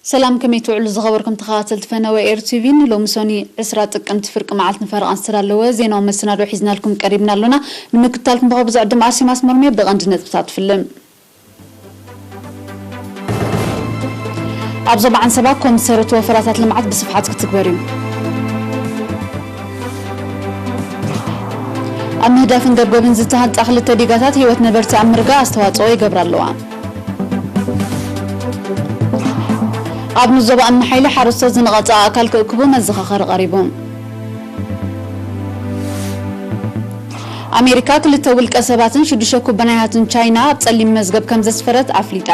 ሰላም፣ ከመይ ትውዕሉ ዝኸበርኩም ተኸታተልቲ ፈነወ ኤር ቲቪ? ንሎሚ ሰኒ ዕስራ ጥቅምቲ ፍርቂ መዓልቲ ንፈረቓን ዝተዳለወ ዜናዊ መሰናዶ ሒዝናልኩም ቀሪብና ኣሎና። ንምክትታልኩም ብኸብዚ ዕድም ኣርሴማ ኣስመሮም እየ። ብቐንዲ ነጥብታት ፍልም። ኣብ ዞባ ዓንሰባ ኮም ዝሰረቱ ወፈራታት ልምዓት ብስፍሓት ክትግበር እዩ። ኣብ ምህዳፍን ገብገብን ዝተሃንጣ ክልተ ዲጋታት ህይወት ነበርቲ ኣብ ምርጋ ኣስተዋፅኦ ይገብራ ኣለዋ። ኣብ ንዞባ እምኒ ሓይሊ ሓረስቶት ዝነቐጸ ኣእካል ክእክቡ መዘኻኸሪ ቀሪቡ። ኣሜሪካ ክልተ ውልቀ ሰባትን ሽዱሽተ ኩባንያታትን ቻይና ኣብ ጸሊም መዝገብ ከም ዘስፈረት ኣፍሊጣ።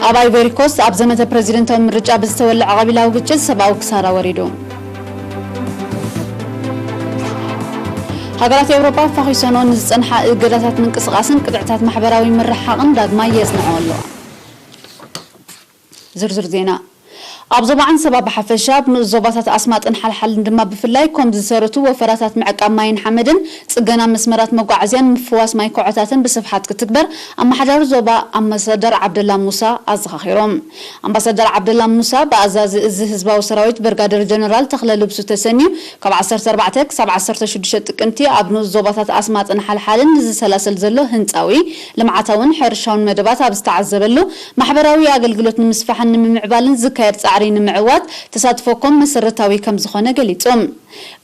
ኣብ ኣይቨሪ ኮስት ኣብ ዘመተ ፕረዚደንታዊ ምርጫ ብዝተወለዐ ቀቢላዊ ግጭት ሰብኣዊ ክሳራ ወሪዱ። ሃገራት ኤውሮጳ ፋኺሶኖ ንዝጸንሓ እገዳታት ምንቅስቓስን ቅጥዕታት ማሕበራዊ ምርሕሓቕን ዳግማይ የጽንዖ ኣለዋ። ዝርዝር ዜና። ኣብ ዞባ ዓንሰባ ብሓፈሻ፣ ኣብ ንኡስ ዞባታት ኣስማጥን ሓልሓልን ድማ ብፍላይ፣ ኮም ዝሰረቱ ወፈራታት ምዕቃብ ማይን ሓመድን ጽገና መስመራት መጓዓዝያን ምፍዋስ ማይ ኮዖታትን ብስፍሓት ክትግበር ኣመሓዳሪ ዞባ ኣምባሳደር ዓብደላ ሙሳ ኣዘኻኺሮም። ኣምባሳደር ዓብደላ ሙሳ ብኣዛዚ እዚ ህዝባዊ ሰራዊት ብርጋደር ጀነራል ተኽለ ልብሱ ተሰንዩ ካብ ዓሰርተ ኣርባዕተ ክሳብ ዓሰርተ ሽዱሽተ ጥቅምቲ ኣብ ንኡስ ዞባታት ኣስማጥን ሓልሓልን ንዝሰላሰል ዘሎ ህንጻዊ፣ ልምዓታውን ሕርሻውን መደባት ኣብ ዝተዓዘበሉ፣ ማሕበራዊ ኣገልግሎት ንምስፋሕን ንምምዕባልን ዝካየድ ጻዕሪ ንምዕዋት ተሳትፎ ኮም መሰረታዊ ከም ዝኾነ ገሊጾም።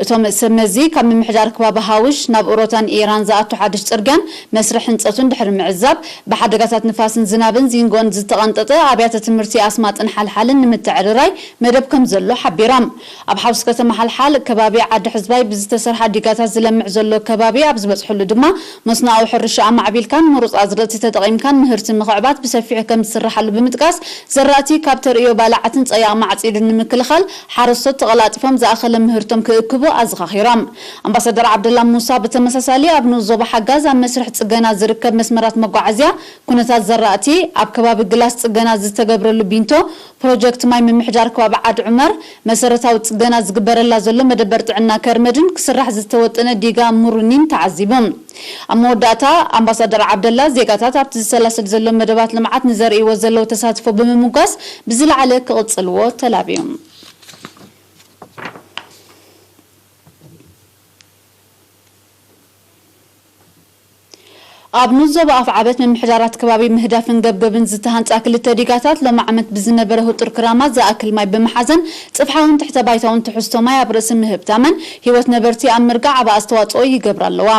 እቶም ሰብ መዚ ካብ ምምሕዳር ከባቢ ሃውሽ ናብ ኡሮታን ኢራን ዝኣቱ ሓድሽ ጽርግያን መስርሕ ህንጸቱን ድሕሪ ምዕዛብ፣ ብሓደጋታት ንፋስን ዝናብን ዚንጎን ዝተቐንጠጠ ኣብያተ ትምህርቲ ኣስማጥን ሓልሓልን ንምትዕርራይ መደብ ከም ዘሎ ሓቢሮም። ኣብ ሓውስ ከተማ ሓልሓል ከባቢ ዓዲ ሕዝባይ ብዝተሰርሓ ዲጋታት ዝለምዕ ዘሎ ከባቢ ኣብ ዝበጽሕሉ ድማ፣ መስኖኣዊ ሕርሻ ኣማዕቢልካን ምሩጽ ኣዝርእቲ ተጠቒምካን ምህርቲ ምኽዕባት ብሰፊሑ ከም ዝስርሓሉ ብምጥቃስ፣ ዘራእቲ ካብ ተርእዮ ባልዓትን ጸያቕ ማዕጺድን ንምክልኻል፣ ሓረስቶት ተቐላጢፎም ዝኣኸለ ምህርቶም ክእክቡ ኣዘኻኺሮም። ኣምባሳደር ዓብደላ ሙሳ ብተመሳሳሊ፣ ኣብ ንኡስ ዞባ ሓጋዝ ኣብ መስርሕ ጽገና ዝርከብ መስመራት መጓዓዝያ፣ ኩነታት ዘራእቲ፣ ኣብ ከባቢ ግላስ ጽገና ዝተገብረሉ ቢንቶ፣ ፕሮጀክት ማይ ምምሕዳር ከባቢ ዓድ ዑመር፣ መሰረታዊ ጽገና ዝግበረላ ዘሎ መደበር ጥዕና ከርመድን ክስራሕ ዝተወጠነ ዲጋ ሙሩኒን ተዓዚቦም። ኣብ መወዳእታ፣ ኣምባሳደር ዓብደላ፣ ዜጋታት ኣብቲ ዝሰላሰል ዘሎ መደባት ልምዓት ንዘርእይዎ ዘለዉ ተሳትፎ ብምምጓስ፣ ብዝለዓለ ክቕጽልዎ ተላብዮም። ኣብ ንኡስ ዞባ ኣፍዓበት ምምሕዳራት ከባቢ ምህዳፍን ገብገብን ዝተሃንጻ ክልተ ዲጋታት፣ ሎሚ ዓመት ብዝነበረ ህጡር ክራማት ዝኣክል ማይ ብምሓዘን ጽፍሓውን ትሕተ ባይታውን ትሕዝቶ ማይ ኣብ ርእሲ ምህብታመን፣ ህይወት ነበርቲ ኣብ ምርጋእ ዓቢ ኣስተዋጽኦ ይገብራ ኣለዋ።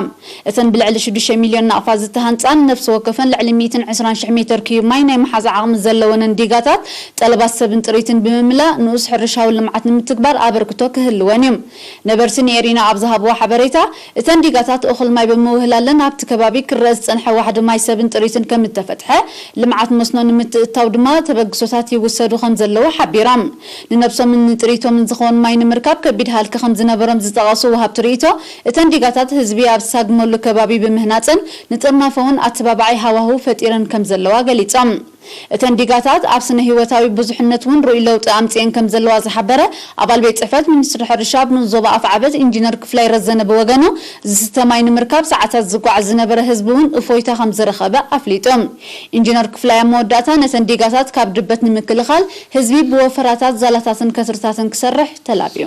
እተን ብልዕሊ ሽዱሽተ ሚልዮን ናቕፋ ዝተሃንጻን ነፍሲ ወከፈን ልዕሊ ሚእትን ዕስራን ሽሕ ሜተር ኪዩብ ማይ ናይ ምሓዝ ዓቕሚ ዘለወንን ዲጋታት፣ ጠለባት ሰብን ጥሪትን ብምምላእ፣ ንኡስ ሕርሻዊ ልምዓት ንምትግባር ኣበርክቶ ክህልወን እዩ። ነበርቲ ንኤሪና ኣብ ዝሃብዎ ሓበሬታ፣ እተን ዲጋታት እኹል ማይ ብምውህላለን ኣብቲ ከባቢ ክረአ ዝጸንሐ ዋሕዲ ማይ ሰብን ጥሪትን ከም እተፈትሐ፣ ልምዓት መስኖ ንምትእትታው ድማ ተበግሶታት ይውሰዱ ከም ዘለዉ ሓቢሮም። ንነብሶምን ንጥሪቶምን ዝኸውን ማይ ንምርካብ ከቢድ ሃልኪ ከም ዝነበሮም ዝጠቐሱ ወሃብቲ ርእይቶ፣ እተን ዲጋታት ህዝቢ ኣብ ዝሳግመሉ ከባቢ ብምህናጽን ንጥርናፈ እውን ኣተባባዒ ሃዋህው ፈጢረን ከም ዘለዋ ገሊጾም። እተን ዲጋታት ኣብ ስነ ህይወታዊ ብዙሕነት እውን ርኡይ ለውጢ ኣምጺኤን ከም ዘለዋ ዝሓበረ ኣባል ቤት ጽሕፈት ሚኒስትሪ ሕርሻ ኣብ ንኡስ ዞባ ኣፍዓበት ኢንጂነር ክፍላይ ረዘነ ብወገኑ፣ ዝስተ ማይ ንምርካብ ሰዓታት ዝጓዓዝ ዝነበረ ህዝቢ እውን እፎይታ ከም ዝረኸበ ኣፍሊጡ። ኢንጂነር ክፍላይ ኣብ መወዳእታ፣ ነተን ዲጋታት ካብ ድበት ንምክልኻል ህዝቢ ብወፈራታት ዛላታትን ከትርታትን ክሰርሕ ተላብዩ።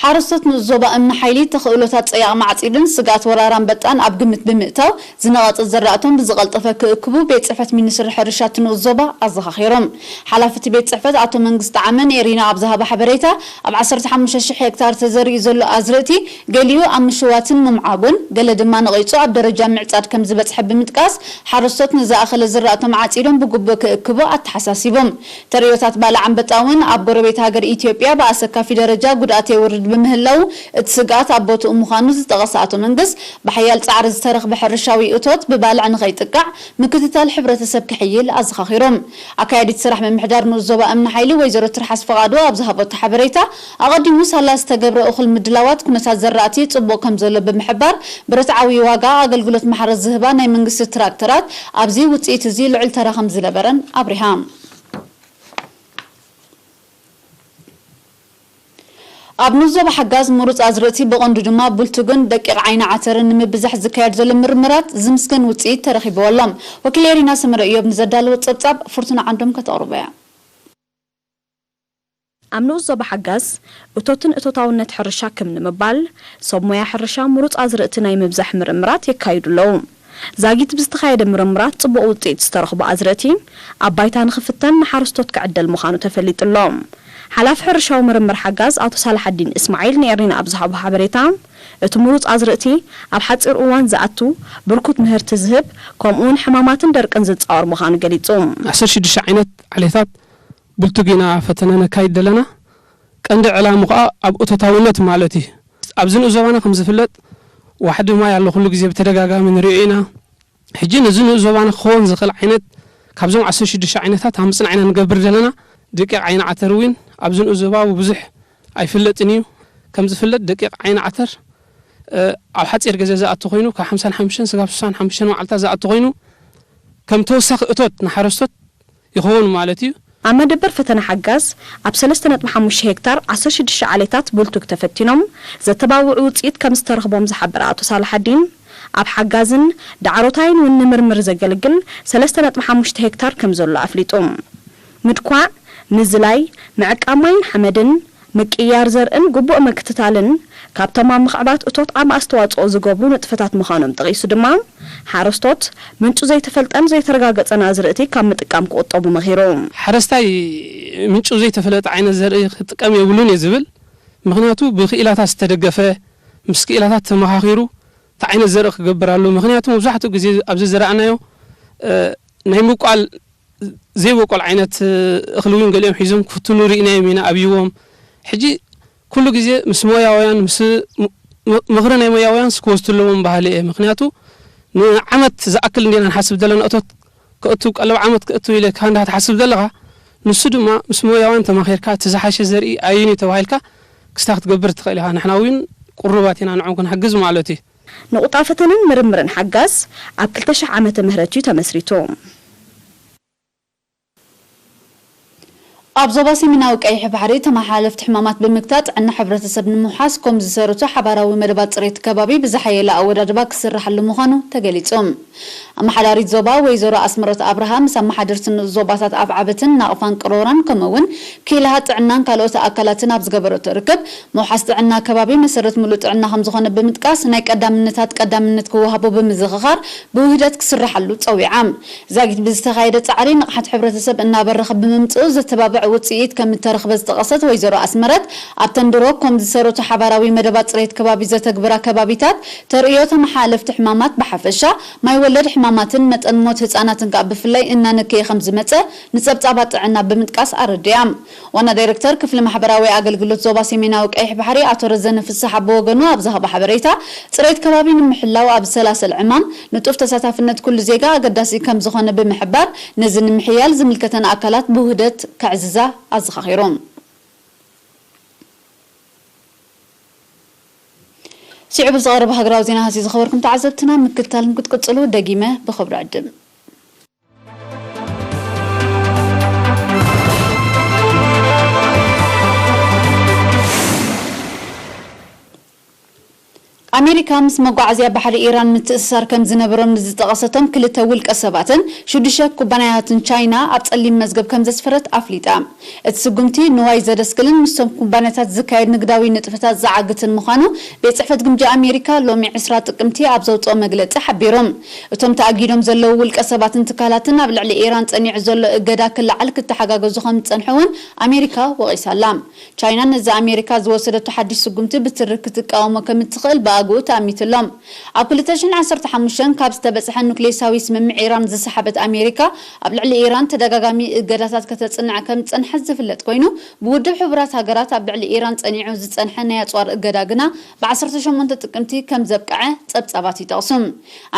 ሓረስቶት ንኡስ ዞባ እምኒ ሓይሊ ተኽእሎታት ጸያቕ ማዕጺድን ስግኣት ወራር ኣንበጣን ኣብ ግምት ብምእታው፣ ዝነቐጸ ዘራእቶም ብዝቐልጠፈ ክእክቡ ቤት ጽሕፈት ሚኒስትሪ ሕርሻ እቲ ንኡስ ዞባ ኣዘኻኺሮም። ሓላፊ እቲ ቤት ጽሕፈት ኣቶ መንግስቲ ዓመ ንኤሪና ኣብ ዝሃቦ ሓበሬታ፣ ኣብ ዓሰርተ ሓሙሽተ ሽሕ ሄክታር ተዘሪኡ ዘሎ ኣዝርእቲ፣ ገሊኡ ኣብ ምሽዋትን ምምዓጎን፣ ገለ ድማ ነቒጹ ኣብ ደረጃ ምዕጻድ ከም ዝበጽሐ ብምጥቃስ፣ ሓረስቶት ንዝኣኸለ ዝራእቶም ዓጺዶም ብግቡእ ክእክቡ ኣተሓሳሲቦም። ተርእዮታት ባልዕ ኣንበጣ እውን ኣብ ጎረቤት ሃገር ኢትዮጵያ ብኣሰካፊ ደረጃ ጉድኣት የውርድ ብምህላው፣ እቲ ስግኣት ኣብ ቦትኡ ምዃኑ ዝጠቐሰ ኣቶ መንግስ፣ ብሓያል ጻዕሪ ዝተረኽበ ሕርሻዊ እቶት ብባልዕ ንኸይጥቃዕ ምክትታል ሕብረተሰብ ክሕይል ኣዘኻኺሮም። ኣካያዲት ስራሕ ምምሕዳር ንኡስ ዞባ እምኒ ሓይሊ ወይዘሮ ትርሓስ ፍቓዱ ኣብ ዝሃበቶ ሓበሬታ፣ ኣቐዲሙ ሳላ ዝተገብረ እኹል ምድላዋት ኩነታት ዘራእቲ ጽቡቕ ከም ዘሎ ብምሕባር፣ ብርትዓዊ ዋጋ ኣገልግሎት ማሕረስ ዝህባ ናይ መንግስቲ ትራክተራት ኣብዚ ውጽኢት እዚ ልዑል ተራ ከም ዝነበረን ኣብሪሃ። ኣብ ንኡስ ዞባ ሓጋዝ ምሩፅ ኣዝርእቲ ብቐንዱ ድማ ቡልቱግን ደቂቕ ዓይኒ ዓተርን ንምብዛሕ ዝካየድ ዘሎ ምርምራት ዝምስገን ውፅኢት ተረኺብዎ ኣሎ። ወኪል ኤሪና ሰመረ እዮብ ንዘዳለወ ጸብጻብ ፍርቱና ዓንዶም ከተቕርቦ እያ። ኣብ ንኡስ ዞባ ሓጋዝ እቶትን እቶታውነት ሕርሻ ክም ንምባል ሰብ ሞያ ሕርሻ ምሩፅ ኣዝርእቲ ናይ ምብዛሕ ምርምራት የካይዱ ኣለዉ። ዛጊት ብዝተኻየደ ምርምራት ጽቡቕ ውጽኢት ዝተረኽቦ ኣዝርእቲ ኣብ ባይታ ንኽፍተን ንሓረስቶት ክዕደል ምዃኑ ተፈሊጡ ኣሎ። ሓላፊ ሕርሻዊ ምርምር ሓጋዝ ኣቶ ሳልሓዲን እስማዒል ንኤሪና ኣብ ዝሃቦ ሓበሬታ፣ እቲ ምሩፅ ኣዝርእቲ ኣብ ሓፂር እዋን ዝኣቱ ብርኩት ምህርቲ ዝህብ ከምኡውን ሕማማትን ደርቅን ዝፃወር ምዃኑ ገሊጹ። ዓሰርተ ሽዱሽተ ዓይነት ዓሌታት ብልቱግ ኢና ፈተነ ነካይድ ዘለና። ቀንዲ ዕላሙ ኸኣ ኣብ እቶታውነት ማለት እዩ። ኣብዚ ንኡስ ዞባና ከም ዝፍለጥ ዋሕዲ ማይ ኣሎ፣ ኩሉ ግዜ ብተደጋጋሚ ንሪኦ ኢና። ሕጂ ነዚ ንኡስ ዞባና ክኸውን ዝኽእል ዓይነት ካብዞም ዓሰርተ ሽዱሽተ ዓይነታት ኣብ ምጽናዕና ንገብር ዘለና ደቂቕ ዓይኒ ዓተር እውን ኣብዚ ንኡስ ዞባ ብዙሕ ኣይፍለጥን እዩ። ከም ዝፍለጥ ደቂቕ ዓይኒ ዓተር ኣብ ሓጺር ግዜ ዝኣቱ ኮይኑ ካብ ሓምሳን ሓሙሽተን ስጋብ ስሳን ሓሙሽተን መዓልታት ዝኣቱ ኮይኑ ከም ተወሳኺ እቶት ንሓረስቶት ይኸውን ማለት እዩ። ኣብ መደበር ፈተነ ሓጋዝ ኣብ ሰለስተ ነጥቢ ሓሙሽተ ሄክታር ዓሰርተ ሽዱሽተ ዓሌታት ብልቱግ ተፈቲኖም ዘተባብዑ ውፅኢት ከም ዝተረኽቦም ዝሓበረ ኣቶ ሳልሓዲን፣ ኣብ ሓጋዝን ዳዕሮታይን እውን ንምርምር ዘገልግል ሰለስተ ነጥቢ ሓሙሽተ ሄክታር ከም ዘሎ ኣፍሊጡ። ምድኳዕ፣ ምዝላይ፣ ምዕቃብ ማይን ሓመድን፣ ምቅይያር ዘርእን ግቡእ ምክትታልን ካብቶም ኣብ ምኽዕባት እቶት ዓቢ ኣስተዋጽኦ ዝገብሩ ንጥፈታት ምዃኖም ጠቒሱ ድማ፣ ሓረስቶት ምንጩ ዘይተፈልጠን ዘይተረጋገጸን ኣዝርእቲ ካብ ምጥቃም ክቑጠቡ መኺሩ። ሓረስታይ ምንጩ ዘይተፈለጠ ዓይነት ዘርኢ ክጥቀም የብሉን እየ ዝብል። ምኽንያቱ ብክኢላታት ዝተደገፈ፣ ምስ ክኢላታት ተመኻኺሩ እቲ ዓይነት ዘርኢ ክገብር ኣለዎ። ምኽንያቱ መብዛሕትኡ ግዜ ኣብዚ ዝረኣናዮ፣ እ፣ ናይ ምብቋል ዘይበቆል ዓይነት እኽሊ እውን ገሊኦም ሒዞም ክፍትኑ ርኢናዮም ኢና ኣብይዎም። ሕጂ ኩሉ ግዜ ምስ ሞያውያን፣ ምስ ም-፣ ም-፣ ምኽሪ ናይ ሞያውያን ክወስዱ ኣለዎም ባህሊ እየ። ምኽንያቱ ንዓመት ዝኣክል እንዲና ንሓስብ ዘለና እቶት ከእቱ፣ ቀለብ ዓመት ከእቱ ኢለ ካንዳ ክትሓስብ ዘለኻ፣ ንሱ ድማ ምስ ሞያውያን ተማኺርካ እቲ ዝሓሸ ዘርኢ ኣየን እዩ ተባሂልካ ክስታ ክትገብር ትኽእል ኢኻ። ንሕና እውን ቁሩባት ኢና ንዕኦም ክንሕግዝ ማለት እዩ። ንቑጣ ፈተነን ምርምርን ሓጋዝ ኣብ ክልተ ሽሕ ዓመተ ምህረት እዩ ተመስሪቱ። ኣብ ዞባ ሰሜናዊ ቀይሕ ባሕሪ ተመሓላለፍቲ ሕማማት ብምግታእ ጥዕና ሕብረተሰብ ንምውሓስ ኮም ዝሰረቱ ሓባራዊ መደባት ጽሬት ከባቢ ብዝሓየለ ኣወዳድባ ክስራሓሉ ምዃኑ ተገሊጹ። ኣመሓዳሪት ዞባ ወይዘሮ ኣስመረት ኣብርሃ ምስ ኣመሓደርቲ ንኡስ ዞባታት ኣፍዓበትን ናቕፋን ቅሮራን ከምኡ እውን ክኢላታት ጥዕናን ካልኦት ኣካላትን ኣብ ዝገበረቶ ርክብ ምውሓስ ጥዕና ከባቢ መሰረት ምሉእ ጥዕና ከም ዝኾነ ብምጥቃስ ናይ ቀዳምነታት ቀዳምነት ክወሃቦ ብምዝኽኻር ብውህደት ክስራሓሉ ጸዊዓ። ዛጊት ብዝተኻየደ ጻዕሪ ንቕሓት ሕብረተሰብ እናበረኸ ብምምጽኡ ዘተባብዕ ውጽኢት ከም እተረኽበ ዝጠቐሰት ወይዘሮ ኣስመረት፣ ኣብ ተንድሮ ኮም ዝሰረቱ ሓባራዊ መደባት ጽሬት ከባቢ ዘተግብራ ከባቢታት ተርእዮ ተመሓላለፍቲ ሕማማት ብሓፈሻ ማይ ወለድ ሕማማትን መጠን ሞት ህጻናትን ከኣ ብፍላይ እናነከየ ከም ዝመጸ ንጸብጻባት ጥዕና ብምጥቃስ ኣረዲኣ። ዋና ዳይሬክተር ክፍሊ ማሕበራዊ ኣገልግሎት ዞባ ሰሜናዊ ቀይሕ ባሕሪ ኣቶ ረዘነ ፍስሓ ብወገኑ ኣብ ዝሃቦ ሓበሬታ፣ ጽሬት ከባቢ ንምሕላው ኣብ ዝሰላሰል ዕማም ንጡፍ ተሳታፍነት ኩሉ ዜጋ ኣገዳሲ ከም ዝኾነ ብምሕባር፣ ነዚ ንምሕያል ዝምልከተን ኣካላት ብውህደት ከዕዝዛ ኣዘኻኺሩ። ስዒቡ ዝቐርብ ሃገራዊ ዜናታት እዩ። ዝኸበርኩም ተዓዘብትና፣ ምክትታልኩም ክትቅጽሉ ደጊመ ብኽብሪ ዕድም። ኣሜሪካ ምስ መጓዓዝያ ባሕሪ ኢራን ምትእስሳር ከም ዝነበሮም ንዝጠቐሰቶም ክልተ ውልቀ ሰባትን ሽዱሽተ ኩባንያታትን ቻይና ኣብ ጸሊም መዝገብ ከም ዘስፈረት ኣፍሊጣ። እቲ ስጉምቲ ንዋይ ዘደስክልን ምስቶም ኩባንያታት ዝካየድ ንግዳዊ ንጥፈታት ዝዓግትን ምዃኑ ቤት ጽሕፈት ግምጃ ኣሜሪካ ሎሚ ዕስራ ጥቅምቲ ኣብ ዘውጽኦ መግለጺ ሓቢሩ። እቶም ተኣጊዶም ዘለዉ ውልቀ ሰባትን ትካላትን ኣብ ልዕሊ ኢራን ጸኒዑ ዘሎ እገዳ ክለዓል ክተሓጋገዙ ከም ዝጸንሑ እውን ኣሜሪካ ወቒሳ ኣላ። ቻይና ነዚ ኣሜሪካ ዝወሰደቶ ሓድሽ ስጉምቲ ብትሪ ክትቃወሞ ከም እትኽእል ብኣግኡ ተኣሚቱ ኣሎ። ኣብ ክልተ ሽሕን ዓሰርተ ሓሙሽተን ካብ ዝተበጽሐ ኑክሌሳዊ ስምምዕ ኢራን ዝሰሓበት ኣሜሪካ፣ ኣብ ልዕሊ ኢራን ተደጋጋሚ እገዳታት ከተጽንዕ ከም ዝጸንሐት ዝፍለጥ ኮይኑ፣ ብውድብ ሕቡራት ሃገራት ኣብ ልዕሊ ኢራን ጸኒዑ ዝጸንሐ ናይ ኣጽዋር እገዳ ግና ብ ዓሰርተ ሸሞንተ ጥቅምቲ ከም ዘብቅዐ ጸብጻባት ይጠቕሱ።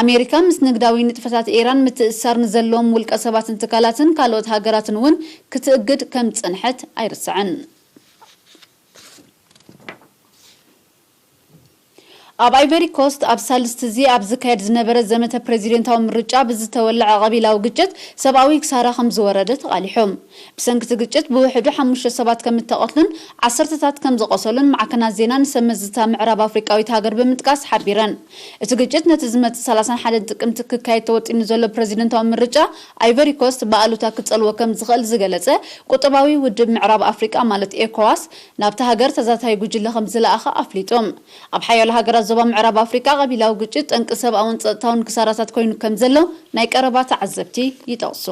ኣሜሪካ ምስ ንግዳዊ ንጥፈታት ኢራን ምትእስሳር ንዘለዎም ውልቀ ሰባትን ትካላትን ካልኦት ሃገራትን እውን ክትእግድ ከም ዝጸንሐት ኣይርስዕን። ኣብ ኣይቨሪ ኮስት ኣብ ሳልስቲ እዚ ኣብ ዝካየድ ዝነበረ ዘመተ ፕሬዚደንታዊ ምርጫ ብዝተወለዐ ቀቢላዊ ግጭት ሰብኣዊ ክሳራ ከም ዝወረደ ተቓሊሑ። ብሰንኪ እቲ ግጭት ብውሕዱ ሓሙሽተ ሰባት ከም እተቐትሉን ዓሰርተታት ከም ዝቖሰሉን ማዕከናት ዜና ንሰብ መዝታ ምዕራብ ኣፍሪቃዊት ሃገር ብምጥቃስ ሓቢረን። እቲ ግጭት ነቲ ዝመጽእ ሰላሳን ሓደን ጥቅምቲ ክካየድ ተወጢኑ ዘሎ ፕሬዚደንታዊ ምርጫ ኣይቨሪ ኮስት ብኣሉታ ክጸልዎ ከም ዝኽእል ዝገለጸ ቁጠባዊ ውድብ ምዕራብ ኣፍሪቃ ማለት ኤኮዋስ ናብታ ሃገር ተዛታዪ ጉጅለ ከም ዝለኣኸ ኣፍሊጡ። ኣብ ሓያሎ ሃገራት ዞባ ምዕራብ ኣፍሪቃ ቀቢላዊ ግጭት ጠንቂ ሰብኣውን ጸጥታውን ክሳራታት ኮይኑ ከም ዘሎ ናይ ቀረባ ተዓዘብቲ ይጠቕሱ።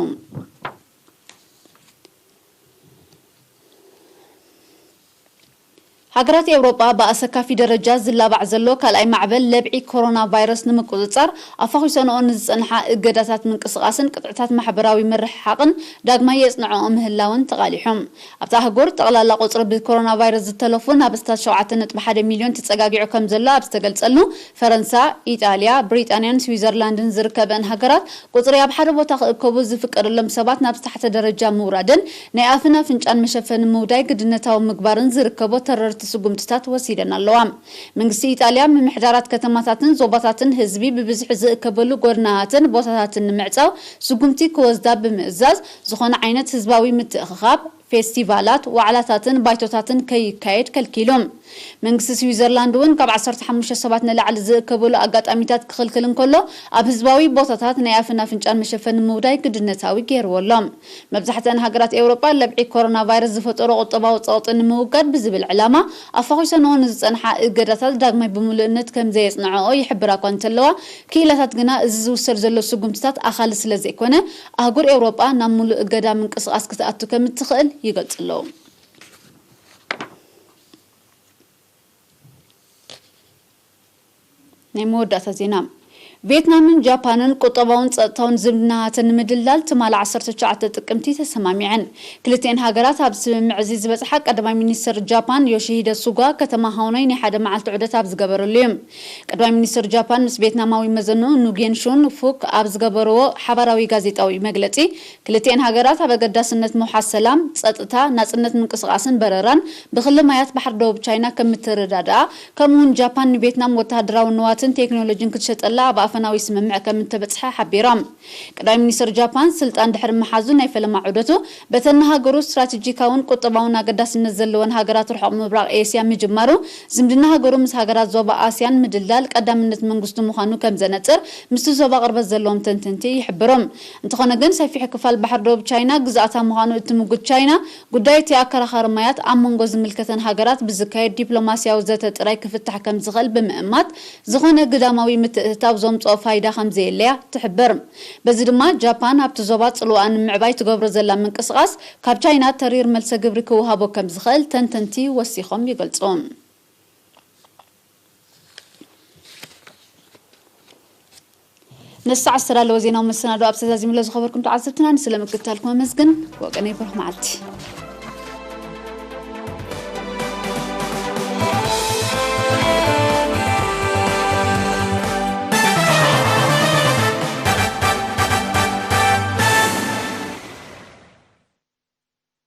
ሃገራት ኤውሮጳ ብኣሰካፊ ደረጃ ዝላባዕ ዘሎ ካልኣይ ማዕበል ለብዒ ኮሮና ቫይረስ ንምቁጽጻር ኣፋኺሰንኦ ንዝጸንሓ እገዳታት ምንቅስቓስን ቅጥዕታት ማሕበራዊ ምርሕሓቕን ዳግማይ የጽንዐኦ ምህላወን ተቓሊሖም። ኣብታ ኣህጉር ጠቕላላ ቁጽሪ ብኮሮና ቫይረስ ዝተለፉ ናብ ኣስታት ሸውዓተ ነጥቢ ሓደ ሚልዮን ተጸጋጊዑ ከም ዘሎ ኣብ ዝተገልጸሉ፣ ፈረንሳ፣ ኢጣልያ፣ ብሪጣንያን ስዊዘርላንድን ዝርከበን ሃገራት ቁጽሪ ኣብ ሓደ ቦታ ክእከቡ ዝፍቀደሎም ሰባት ናብ ዝተሓተ ደረጃ ምውራድን ናይ ኣፍን ኣፍንጫን መሸፈኒ ምውዳይ ግድነታዊ ምግባርን ዝርከቦ ተረርቲ ስጉምትታት ወሲደን ኣለዋ። መንግስቲ ኢጣልያ ምምሕዳራት ከተማታትን ዞባታትን ህዝቢ ብብዝሒ ዝእከበሉ ጎድናትን ቦታታትን ንምዕጻው ስጉምቲ ክወስዳ ብምእዛዝ፣ ዝኾነ ዓይነት ህዝባዊ ምትእኽኻብ፣ ፌስቲቫላት፣ ዋዕላታትን ባይቶታትን ከይካየድ ከልኪሉ። መንግስቲ ስዊዘርላንድ እውን ካብ ዓሰርተ ሓሙሽተ ሰባት ንላዕሊ ዝእከበሉ ኣጋጣሚታት ክኽልክል እንከሎ፣ ኣብ ህዝባዊ ቦታታት ናይ ኣፍን ኣፍንጫን መሸፈኒ ምውዳይ ግድነታዊ ገይርዎ ኣሎ። መብዛሕትአን ሃገራት ኤውሮጳ ለብዒ ኮሮና ቫይረስ ዝፈጠሮ ቁጠባዊ ጸቕጢ ንምውጋድ ብዝብል ዕላማ ኣፋኺሰንኦ ንዝጸንሓ እገዳታት ዳግማይ ብምሉእነት ከም ዘየጽንዐኦ ይሕብራ እኳ እንተለዋ፣ ክኢላታት ግና እዚ ዝውሰድ ዘሎ ስጉምትታት ኣኻሊ ስለ ዘይኮነ፣ ኣህጉር ኤውሮጳ ናብ ሙሉእ እገዳ ምንቅስቓስ ክትኣቱ ከም እትኽእል ይገልጹ ኣለዉ። ናይ መወዳእታ ዜና። ቪየትናምን ጃፓንን ቁጠባውን ጸጥታውን ዝምድናታተን ንምድልዳል ትማሊ ዓሰርተ ትሽዓተ ጥቅምቲ ተሰማሚዐን። ክልቲኤን ሃገራት ኣብ ስምምዕ እዚ ዝበጽሓ ቀዳማይ ሚኒስትር ጃፓን ዮሺሂደ ሱጋ ከተማ ሃኖይ ናይ ሓደ መዓልቲ ዑደት ኣብ ዝገበረሉ እዩ። ቀዳማይ ሚኒስትር ጃፓን ምስ ቪየትናማዊ መዘንኡ ኑጌን ሹን ፉክ ኣብ ዝገበርዎ ሓባራዊ ጋዜጣዊ መግለጺ፣ ክልቲኤን ሃገራት ኣብ ኣገዳስነት ምውሓስ ሰላም፣ ጸጥታ፣ ናጽነት ምንቅስቓስን በረራን ብክሊ ማያት ባሕሪ ደቡብ ቻይና ከም እትረዳድኣ፣ ከምኡ'ውን ጃፓን ንቪየትናም ወተሃደራዊ ንዋትን ቴክኖሎጂን ክትሸጠላ ኣብ ኣፈናዊ ስምምዕ ከም እተበጽሐ ሓቢሮም። ቀዳማይ ሚኒስትር ጃፓን ስልጣን ድሕሪ ምሓዙ ናይ ፈለማ ዑደቱ፣ በተን ንሃገሩ ስትራቴጂካውን ቁጠባውን ኣገዳስነት ዘለወን ሃገራት ርሑቕ ምብራቕ ኤስያ ምጅማሩ፣ ዝምድና ሃገሩ ምስ ሃገራት ዞባ ኣስያን ምድልዳል ቀዳምነት መንግስቱ ምዃኑ ከም ዘነጽር ምስቲ ዞባ ቅርበት ዘለዎም ተንተንቲ ይሕብሩ። እንተኾነ ግን፣ ሰፊሕ ክፋል ባሕሪ ደቡብ ቻይና ግዝኣታ ምዃኑ እትምጉት ቻይና፣ ጉዳይ እቲ ኣከራኻሪ ማያት ኣብ መንጎ ዝምልከተን ሃገራት ብዝካየድ ዲፕሎማስያዊ ዘተ ጥራይ ክፍታሕ ከም ዝኽእል ብምእማት፣ ዝኾነ ግዳማዊ ምትእትታው ዘምጽኦ ፋይዳ ከም ዘየለያ ትሕብር። በዚ ድማ፣ ጃፓን ኣብቲ ዞባ ጽልዋኣ ንምዕባይ ትገብሮ ዘላ ምንቅስቓስ፣ ካብ ቻይና ተሪር መልሰ ግብሪ ክወሃቦ ከም ዝኽእል ተንተንቲ ወሲኾም ይገልጹ። ነዚ ሰዓት ዝተዳለወ ዜናዊ መሰናዶ ኣብ ተዛዚምሎ ዝኸበርኩም ተዓዘብትና፣ ንስለ ምክትታልኩም ኣመስግን። ወገነይ ብሩኽ መዓልቲ።